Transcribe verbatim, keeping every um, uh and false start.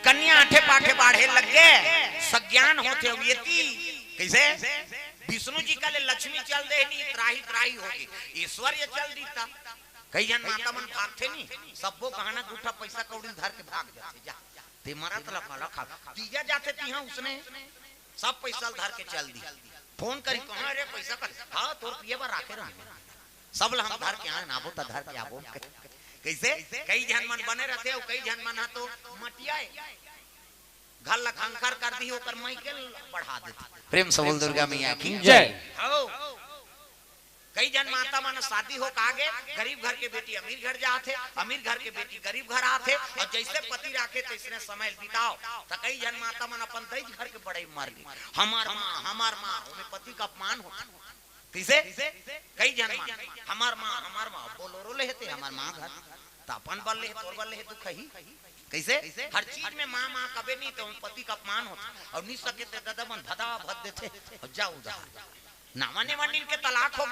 कन्या आठे पाठे बाढ़े लग गे, सज्ञान होथे। अउ एती कइसे? विष्णु जी का ले लक्ष्मी चल दे नी, त्राही त्राही होगे, ऐश्वर्य चल दीता। कई झन माता मन भागथे नी, सब्बो गहना गुठा पैसा कौड़ी धर के भाग जाथे। जा, ते मरत ल काला खा, दीया जाथे तिहा उसने सब पैसा ल धर के चल दी। फोन करी, कहाँ रे पैसा कर? हाँ, तोर पिए बर राखे रहे, सब ल हम धर के आन आबो, त धर के आबो। कइसे? कई झन मन बने रथे, अउ कई झन मन ह तो मटियाए, घर ल खंखर कर दी, ओकर मई के बढ़ा देथे। प्रेम से बोल दुर्गा मैया की जय। हौ। कई झन माता मन शादी हो के आगे, गरीब घर के बेटी अमीर घर जाथे, अमीर घर के बेटी गरीब घर आथे, अउ जइसे पति राखे तइसने समय बिताओ। त कई झन माता मन अपन दई घर के बड़ई मर गे, हमार माँ, हमार माँ, ओमे पति का अपमान होथे। कइसे? कई झन मन, हमार माँ, हमार माँ, बोलोरो ले हे ते, हमार माँ घर, त अपन बर ले हे, तोर बर ले हे, दुख ही। कइसे? हर चीज में माँ, माँ कबे नी, त पति का अपमान होथे, अउ नी सके ते ददा मन भदा भद देथे, अउ जाओ उधार। नावा नेवा नील के तलाक होगे,